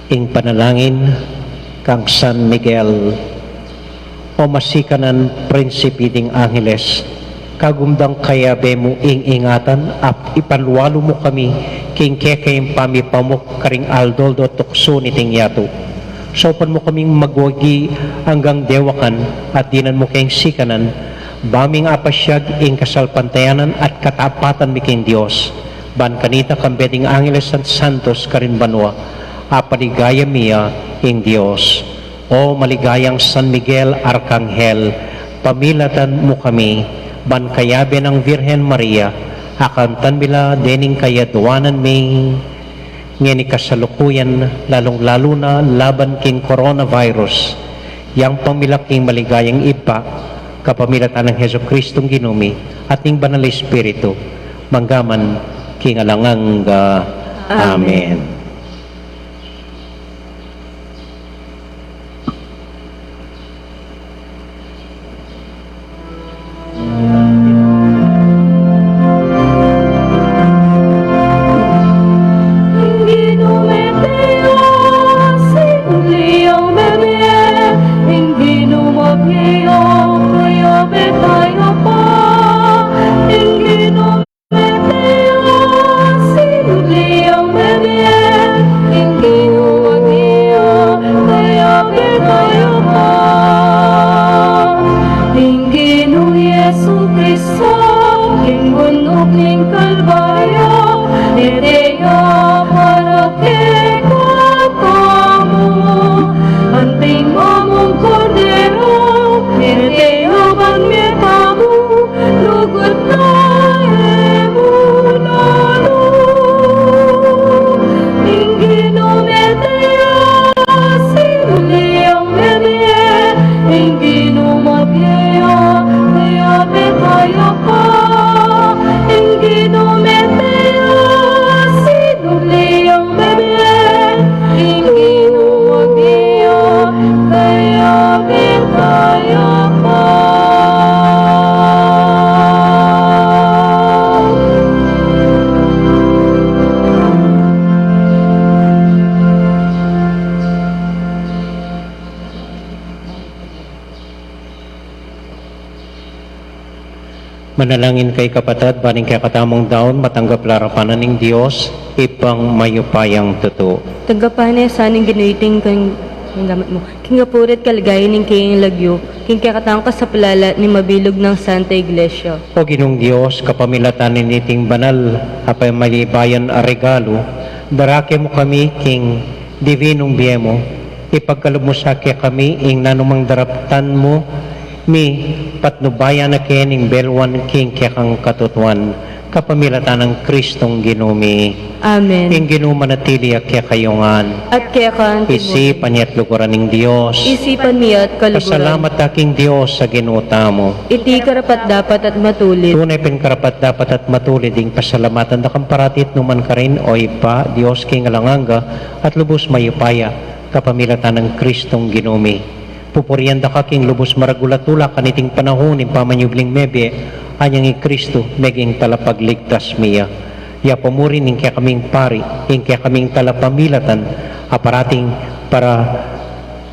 Ing panalangin kang San Miguel. O masikanan prinsipe ding angeles, kagumdang kayabe mu ing ingatan at ipanlualu mu kami king kekayung pamipamuk karing aldo-aldo tuksu niting yatu. Saupan mu kaming magwagi anggang dewakan at dinan mu keng sikanan, ba ming apasiag ing kasalpantayanan at katapatan mi king Dios. Ban kanita kambe ding angeles at santos karin banua, apaligaya mi ya ing Dios. O maligayang San Miguel Arkanghel, pamilatan mu kami, ban kayabe nang Virgen Maria, akantan mi la dening kayaduanan mi ngeni kasalukuyan, lalung-lalu na laban king coronavirus. Yang pamilatan king maligayang Ibpa, kapamilatan nang Jesucristong Ginu mi, at ning Banal Espiritu, mangga man king alang angga. Amen. Amen. Ing Ginung Jesucristo, king bunuk ning Kalbaryo, mete ya para kekatamu. Anting mamung Kordero, mete ya ban metamu, lugud na e mu lalu. Ing Ginu mete ya, sinuli yang mebie. Ing Ginu mabie ya, kayabe taya pa. Ing Ginu mete ya, sinuli yang mebie. Ing Ginu mabie ya, kayabe taya pa. Manalangin kayu kapatad, ban ing kekatamung daun matanggap la arapan na ning Dios, Ibpang mayupayang tutu. Tanggapan na sa ning Ginu iting keng gamat mu, king apuri at kaligayan ning keyang lagyu, king kekatamung kasaplalan at ning mabilug nang Santa Iglesia. O Ginung Dios, kapamilatan niting banal a pamalibayan a regalu, darake mu kami king divinung bie mu, ipagkalub mu sa kekami ing nanumang daraptan mu mi, patnubayan na ke ning beluan king kekang katutuan, kapamilatan nang Kristong Ginu mi. Amen. Ing Ginu manatili ya kekayu ngan. At keka naman. Isipan ya at luguran ning Dios. Isipan mi ya at kaluguran. Pasalamat ta king Dios a Ginu tamu. Iti karapat-dapat at matulid. Tune pin karapat-dapat at matulid ing pasalamatan da ka parati at nukarin man, O Ibpa, Dios king alang angga at lubus mayupaya, kapamilatan nang Kristong Ginu mi. Pupurian da ka king lubus maragul a tula kaniting panaun ning pamanyubling mebie, anyang i Kristu meging talapagligtas mi ya. Ya pamuri ning kekaming pari, ing kekaming talapamilatan, a parating para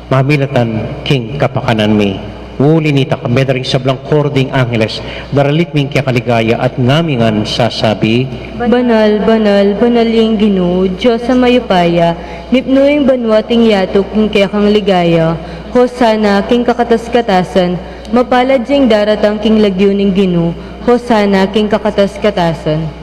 mamilatan king kapakanan mi. Uli nita, kambe da ring sablang koro ding angeles, daralit mi ing kekaligaya at ngaming sasabi: Banal, banal, banal ing Ginu, Dios a mayupaya, mipnu ing banua at ing yatu king kekang ligaya. Hosana king kakatas-katasan, mapalad ya ing daratang king lagyu ning Ginu, Hosana king kakatas-katasan.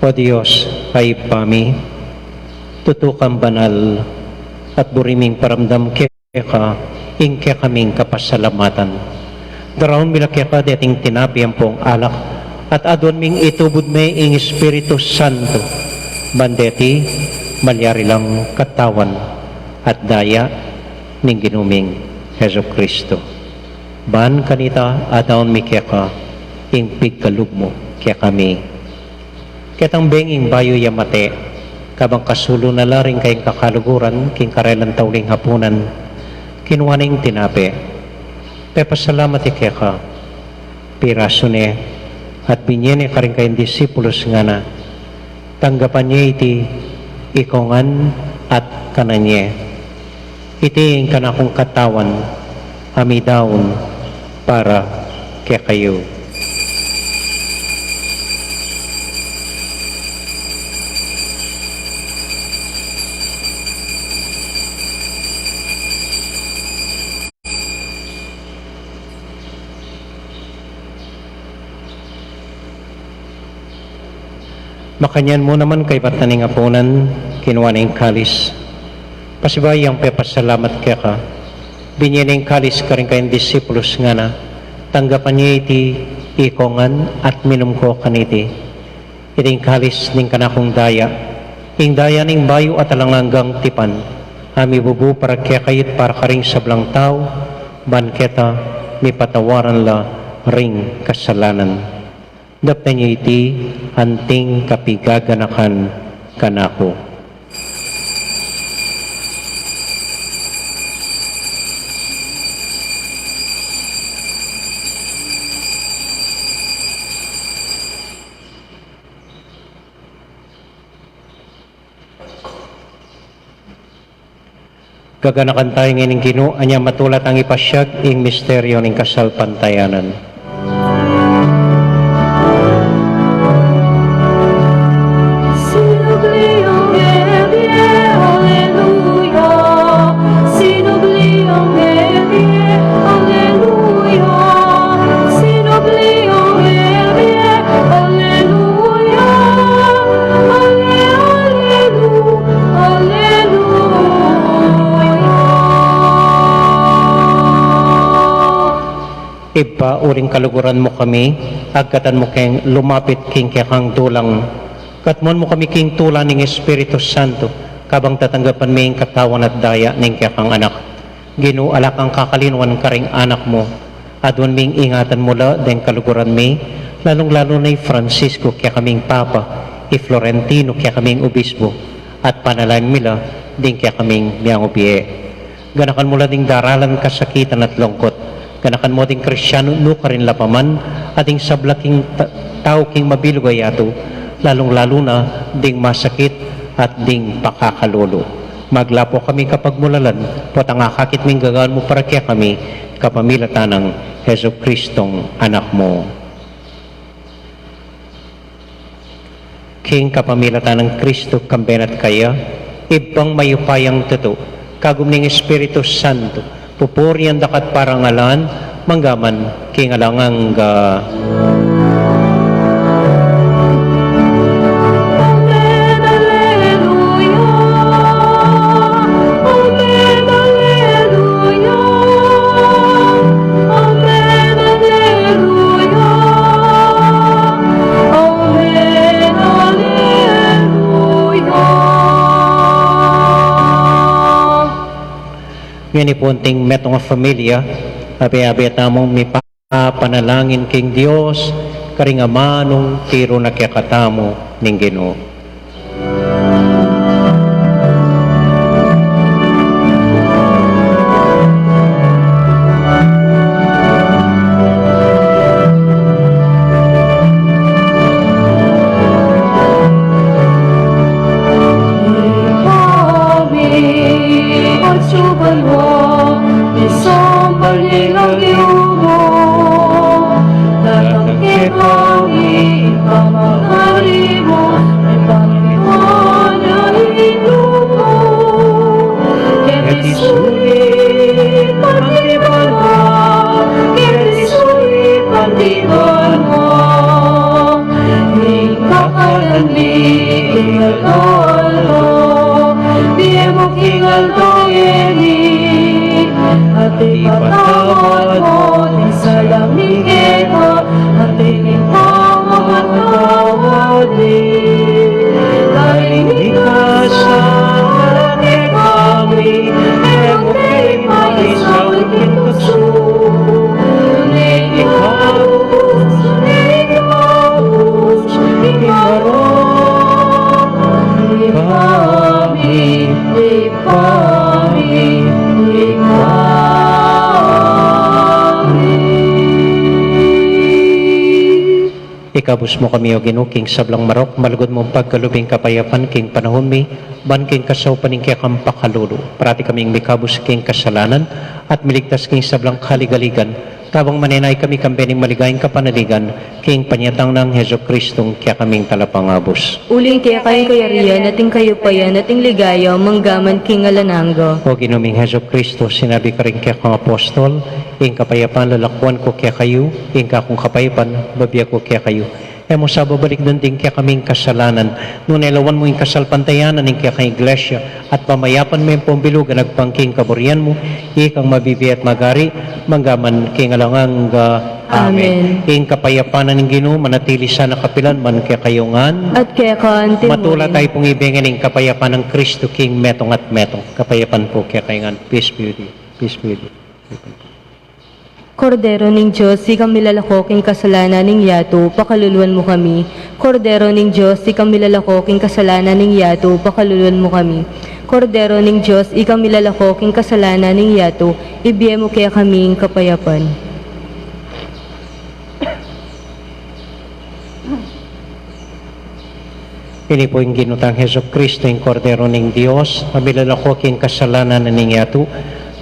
O Dios, a Ibpa mi, tutu kang banal, at buri ming paramdam keka ing kekaming kapasalamatan. Daraun mi la keka deting tinape ampong alak, at aduan ming itubud me ing Espiritu Santo, ban deti malyari lang katawan at daya ning Ginu ming Jesucristo. Ban kanita, adaun mi keka ing pigkalub mu kekami. Ketang bengi, bayu ya mate, kabang kasulu na la ring kayang kakaluguran king karelang tauling hapunan, kinua ne ing tinape, Pepasalamat ya keka, pirasu ne, at binye ne karing kayang disipulus, ngana: Tanggapan ye iti ikayu ngan at kanan ye. Iti ing kanakung katawan a midaun para kekayu. Makanyan mu naman kaybat na ning apunan, kinua ne ing kalis, pasibayu yang pepasalamat keka, binye ne ing kalis karing kayang disipulus, ngana: Tanggapan ye iti ikayu ngan at minum ko kaniti. Iti ing kalis ning kanakung daya, ing daya ning bayu at alang anggang tipan, a mibubu para kekayu at para karing sablang tau, ban keta mipatawaran la ring kasalanan. Daptan ye iti anting kapigaganakan kanaku. Gaganakan tamu ngeni ing Ginu, anya matula tang ipasiag ing misteryu ning kasalpantayanan. Ibpa, uling kaluguran mu kami, agkatan mu keng lumapit king kekang dulang. Katmuan mu kami king tula ning Espiritu Santo, kabang tatanggapan mi ing katawan at daya ning kekang Anak. Ginu, ala kang kakalinuan karing anak mu. Aduan ming ingatan mu la deng kaluguran mi, lalung-lalu na i Francisco kekaming Papa, i Florentino kekaming Obispo, at panalangin mi la ding kekaming miyangubie. Ganakan mu la ding daralan kasakitan at lungkut. Ganakan mu ding Kristiano nukarin la pa man, at ding sabla king ta-, tau king mabilug a yatu, lalung-lalu na ding masakit at ding pakakalulu. Maglapo kami kapagmulalan, potang akakit ming gagawan mu para kekami, kapamilatan nang Jesucristong Anak mu. King kapamilatan nang Kristo, kambe na at kaya, Ibpang mayupayang tutu, kagum ning Espiritu Santo, pupurian da ka at parangalan, mangga man king alang angga. Amen, alleluia. Amen, alleluia. Amen, alleluia. Amen, alleluia. Ngeni pu, anting metung a familia, abe-abe tamung mipapanalangin king Dios, karing amanung tiru na kekatamu ning Ginu. Ikabus mu kami, O Ginu, king sablang marok, malugud mung pagkalub ing kapayapan king panaun mi, ban king kasaupan ning kekang pakalulu, parati kaming mikabus king kasalanan, at miligtas king sablang kaligaligan, kabang manenaya kami kambe ning maligayang kapanaligan, king panyatang nang Jesucristong kekaming Talapangabus. Uling keka ing kayarian, at ing kayupayan, at ing ligaya, manggaman king alang angga. O Ginu ming Jesucristo, sinabi karing kekang apostol, ing kapayapan lalakuan ku kekayu, ing kakung kapayapan, bibie ku kekayu. E mu sa babalikdan ding kekaming kasalanan, nune lawan mu ing kasalpantayanan ning kekang Iglesia, at pamayapan me ampong bilug agpang king kaburian mu, ikang mabibie at magari, manggaman king alang angga. Amen. Amen. Ing kapayapan ning Ginu manatili sana kapilan man kekayu ngan. At keka antimurin. Matula tayu pung ibie ngan ing kapayapan nang Kristo king metung at metung. Kapayapan pu kekayu ngan. Peace be with you. Peace be with you. Kordero ning Dios, ikang milalako king kasalanan ning yatu, pakaluluan mu kami. Kordero ning Dios, ikang milalako king kasalanan ning yatu, pakaluluan mu kami. Kordero ning Dios, ikang milalako king kasalanan ning yatu, ibie mu kekami ing kapayapan. Ini pu ing Ginu tang Jesucristo, ing Kordero ning Dios, a milalako king kasalanan ning yatu.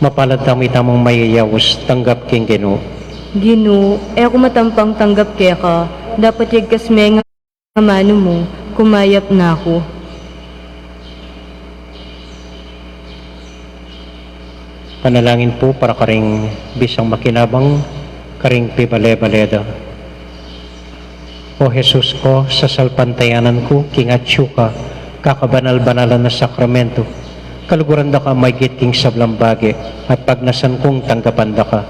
Mapalad tamu itamung mayayaus tanggap king Ginu. Ginu, e ku matampang tanggap keka, dapot yagkas me ing amanu mu, kumayap na ku. Panalangin pu para karing bisang makinabang karing pibale-bale da. O Jesus ku, sasalpantayanan ku king atyu ka, kakabanal-banalan a sakramento, kaluguran da ka maigit king sablang bage, at pagnasan kung tanggapan da ka.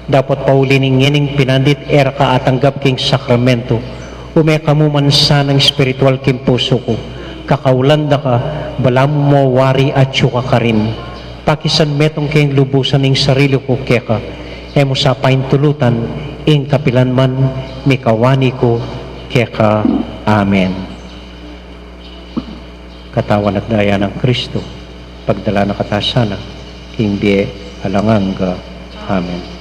Dapot pauli ning ngening pinandit e ra ka atanggap king sakramento, ume ka mu man sanang espiritual king pusu ku, kakaulan da ka, balamu mo wari atyu ka karin. Pakisan metung ke ing lubusan ning sarili ku keka, e mu sa paintulutan, ing kapilan man mikawani ku keka. Amen. Katawan at daya nang Kristo, pagdala na kata sana king bie alang angga. Amen.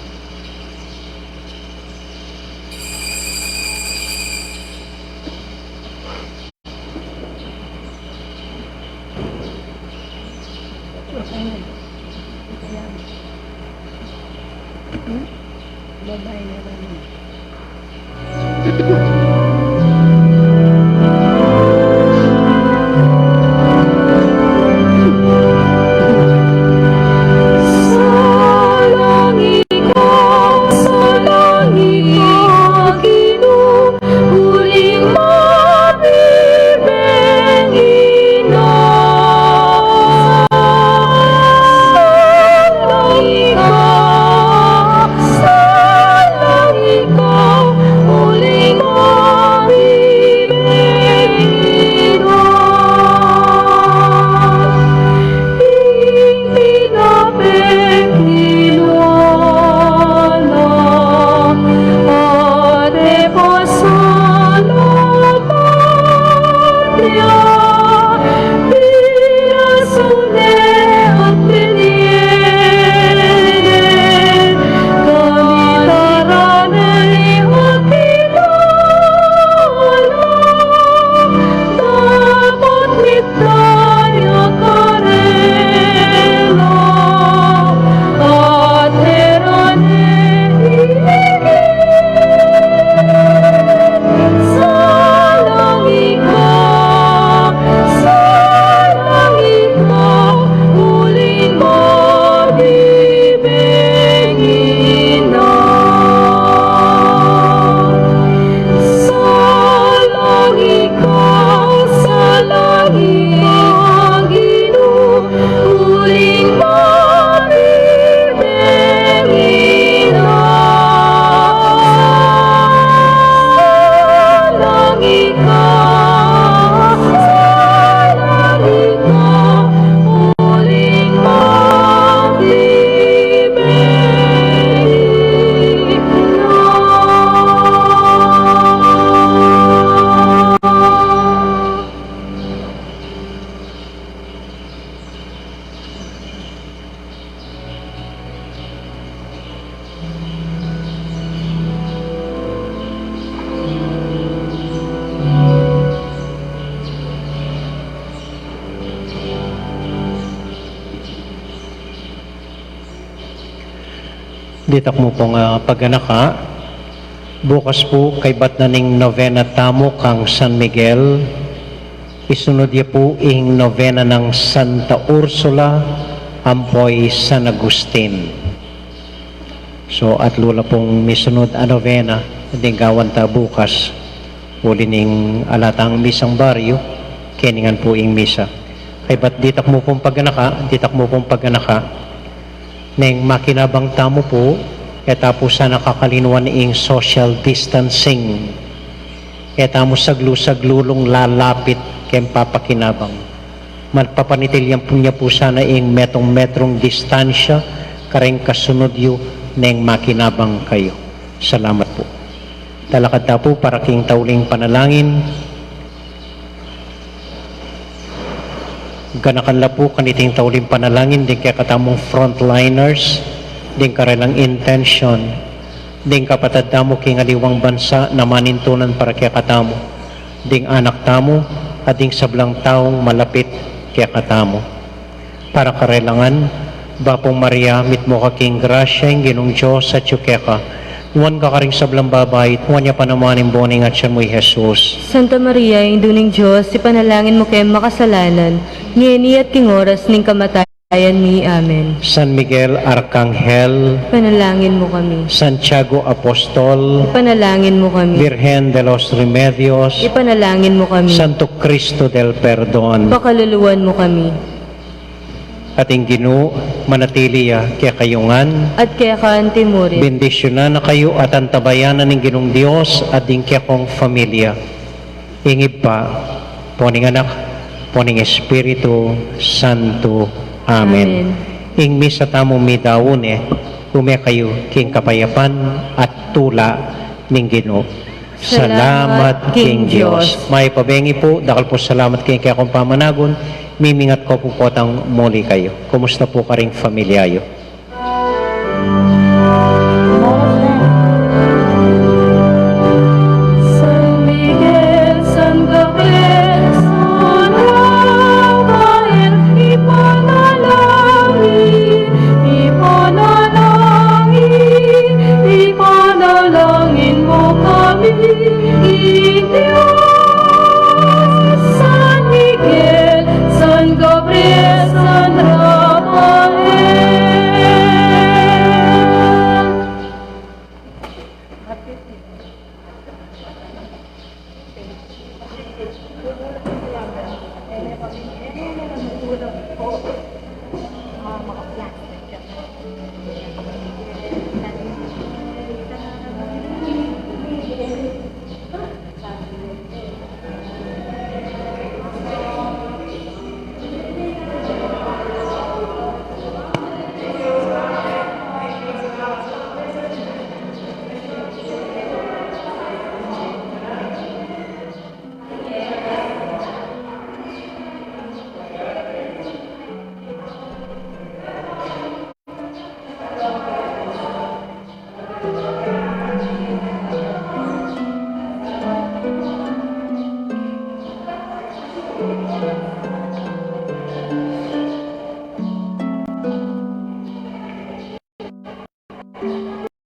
Ditak mu pung, ah, paganaka, bukas pu kaybat na ning novena tamu kang San Miguel, isunud ya pu ing novena nang Santa Ursula ampo i San Agustin. So, atlu la pung misunud a novena ding gawan ta bukas, uli ning ala tang misang baryu, keningan pu ing misa. Kaybat ditak mu pung paganaka, ditak mu pung paganaka, neng makinabang tamu pu, e ta pu sana kakalinuan ing social distancing. E tamu saglu-saglu lung lalapit keng papakinabang. Magpapanitilyan pu nya pu sana ing metrung-metrung distansya kareng kasunud yu neng makinabang kayu. Salamat pu. Talakad ta pu para king tauling panalangin. Ganakan la pu kaniting tauling panalangin ding kekatamung frontliners, ding karelang intensyon, ding kapatad tamu king aliwang bansa na manintunan para kekatamu, ding anak tamu, at ding sablang taung malapit kekatamu. Para karela ngan, Bapu Maria, mitmu ka king grasya, ing Ginung Dios atyu keka. Nuan ka karing sablang babai, at nuan ya pa naman ing bunga ning atyan mu, i Jesus. Santa Maria, Indu ning Dios, ipanalangin mu kaming makasalanan, ngeni at king oras ning kamatayan mi. Amen. San Miguel Arkanghel, ipanalangin mu kami. Santiago Apostol, ipanalangin mu kami. Virgen de los Remedios, ipanalangin mu kami. Santo Cristo del Perdon, pakaluluan mu kami. At ing Ginu manatili ya kekayu ngan. At keka anti mu rin. Bendisyunan na kayu at antabayanan ning Ginung Dios at ding kekong familia. Ing Ibpa, ampo ning Anak, ampo ning Espiritu Santo. Amen. Amen. Ing misa tamu midaun ne, ume kayu king kapayapan at tula ning Ginu. Salamat king Dios. Mayap a bengi pu, dakal pung salamat king kekong pamanagun, mimingat ku pu potang muli kayu. Kumusta pu karing familia yu? San Miguel, San Gabriel, San Rafael, ipanalangin, ipanalangin, ipanalangin mu kami, i Dios. San Miguel, San Gabriel, San Rafael.